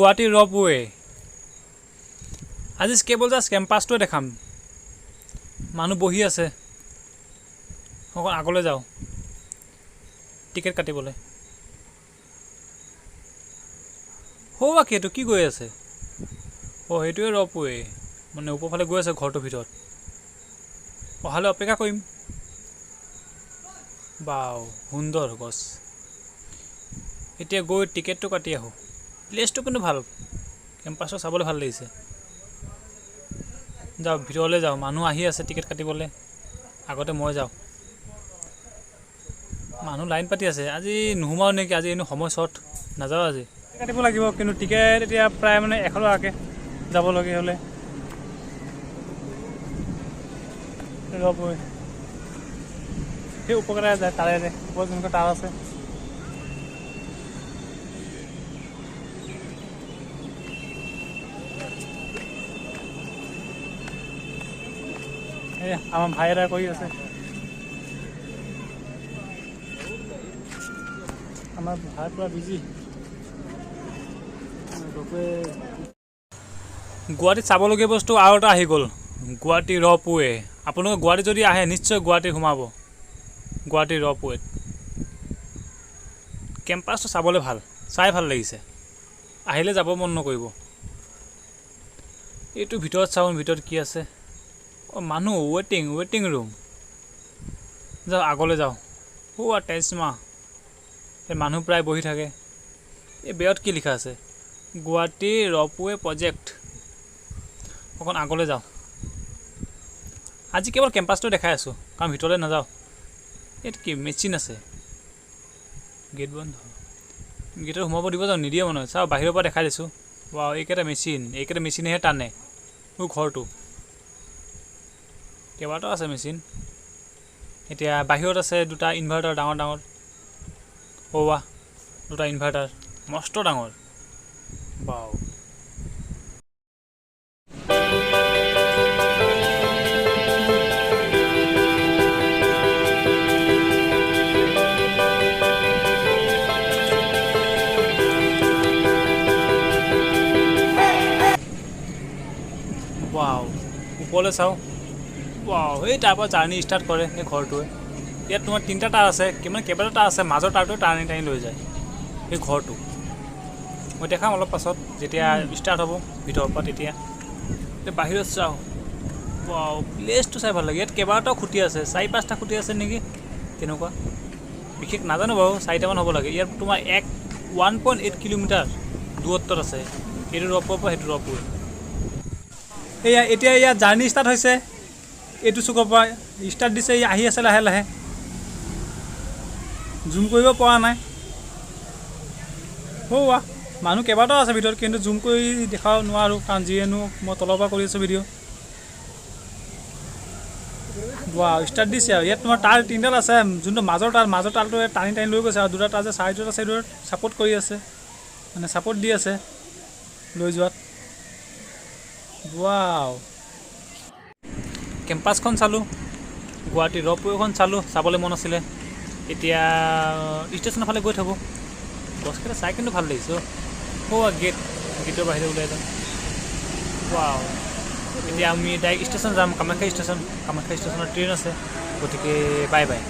গুৱাহাটী ৰ'পৱে। আজি কেৱল জাষ্ট কেম্পাছটোৱে দেখাম। মানুহ বহি আছে। অকণ আগলৈ যাওঁ টিকেট কাটিবলৈ। সৌ বাকী এইটো কি গৈ আছে? অঁ, সেইটোৱে ৰ'পৱে, মানে ওপৰফালে গৈ আছে ঘৰটোৰ ভিতৰত। অহালৈ অপেক্ষা কৰিম। বাও, সুন্দৰ গছ। এতিয়া গৈ টিকেটটো কাটি আহোঁ। প্লেচটো কিন্তু ভাল, কেম্পাছটো চাবলৈ ভাল লাগিছে। যাওঁ, ভিতৰলৈ যাওঁ। মানুহ আহি আছে টিকেট কাটিবলৈ। আগতে মই যাওঁ। মানুহ লাইন পাতি আছে। আজি নোসোমাও নেকি? আজি এনেও সময় শ্বৰ্ট, নাযাওঁ আজি। কাটিব লাগিব কিন্তু টিকেট এতিয়া প্ৰায় মানে 100 টকাকৈ যাবলগীয়া হ'লে। ৰ'ব, সেই উপকাৰে যায় তাৰেৰে, ওপৰত যেনেকুৱা তাঁৰ আছে। এই আমাৰ ভাই এটা কৰি আছে। আমাৰ ভাই পুৰা বিজি। গুৱাহাটীত চাবলগীয়া বস্তু আৰু এটা আহি গ'ল, গুৱাহাটী ৰ'পৱে। আপোনালোকে গুৱাহাটী যদি আহে, নিশ্চয় গুৱাহাটী সোমাব গুৱাহাটী ৰ'পৱেত। কেম্পাছটো চাবলৈ ভাল, চাই ভাল লাগিছে। আহিলে যাব মন নকৰিব। এইটো ভিতৰত চাওঁ, ভিতৰত কি আছে। অঁ, মানুহ ৱেটিং ৰুম। যাওঁ, আগলৈ যাওঁ। সৌৱা টেজমা, এই মানুহ প্ৰায় বহি থাকে। এই বেৰত কি লিখা আছে? গুৱাহাটী ৰ'পৱে প্ৰজেক্ট। অকণ আগলৈ যাওঁ। আজি কেৱল কেম্পাছটো দেখাই আছোঁ, কাৰণ ভিতৰলৈ নাযাওঁ। ইয়াত কি মেচিন আছে? গেট বন্ধ। গেটত সোমাব দিব যাওঁ? নিদিয়ে মানে। চাওঁ, বাহিৰৰ পৰা দেখাই দিছোঁ। ৱাও, এইকেইটা মেচিন, এইকেইটা মেচিনেহে টানে মোৰ ঘৰটো। কেইবাটাও আছে মেচিন। এতিয়া বাহিৰত আছে দুটা ইনভাৰ্টাৰ, ডাঙৰ ডাঙৰ। অ' দুটা ইনভাৰ্টাৰ মস্ত ডাঙৰ। বাও। ৱাও, ওপৰলৈ চাওঁ। ৱাও, সেই তাৰপৰা জাৰ্ণি ষ্টাৰ্ট কৰে সেই ঘৰটোৱে। ইয়াত তোমাৰ তিনিটা তাঁৰ আছে, কিমান কেইবাটা তাঁৰ আছে। মাজৰ তাঁৰটোৱে টানি টানি লৈ যায় সেই ঘৰটো। মই দেখাম অলপ পাছত, যেতিয়া ষ্টাৰ্ট হ'ব ভিতৰৰ পৰা তেতিয়া। এতিয়া বাহিৰত চাওঁ। ৱাও, প্লেচটো চাই ভাল লাগে। ইয়াত কেইবাটাও খুঁটি আছে, চাৰি পাঁচটা খুঁটি আছে নেকি তেনেকুৱা, বিশেষ নাজানো বাৰু, চাৰিটামান হ'ব লাগে। ইয়াত তোমাৰ 1.8 কিলোমিটাৰ দূৰত্বত আছে এইটো ৰ'পৰ পৰা সেইটো ৰ'পৱে। এয়া এতিয়া ইয়াত জাৰ্ণি ষ্টাৰ্ট হৈছে। এইটো চুকৰ পৰা ষ্টাৰ্ট দিছে, ই আহি আছে লাহে লাহে। জুম কৰিব পৰা নাই। সৌৱা মানুহ কেইবাটাও আছে ভিতৰত, কিন্তু জুম কৰি দেখাব নোৱাৰোঁ, কাৰণ যিহেতু মই তলৰ পৰা কৰি আছোঁ ভিডিঅ'। ৱাও, ষ্টাৰ্ট দিছে আৰু ইয়াত তোমাৰ তাঁৰ তিনিডাল আছে। যোনটো মাজৰ তাঁৰ, মাজৰ তাঁৰটোৱে টানি টানি লৈ গৈছে আৰু দুটা তাঁৰ যে চাইডত আছে, সেইটোত ছাপৰ্ট কৰি আছে, মানে ছাপৰ্ট দি আছে লৈ যোৱাত। ৱাও, কেম্পাছখন চালোঁ, গুৱাহাটী ৰ'পৱেখন চালোঁ, চাবলৈ মন আছিলে। এতিয়া ষ্টেচনৰ ফালে গৈ থাকোঁ। গছকেইটা চাই কিন্তু ভাল লাগিছে। অ' গেট, গেটৰ বাহিৰে ওলাই যাম। ৱাও, এতিয়া আমি ডাইৰেক্ট ষ্টেচন যাম, কামাখ্যা ষ্টেচন। কামাখ্যা ষ্টেচনত ট্ৰেইন আছে। গতিকে বাই বাই।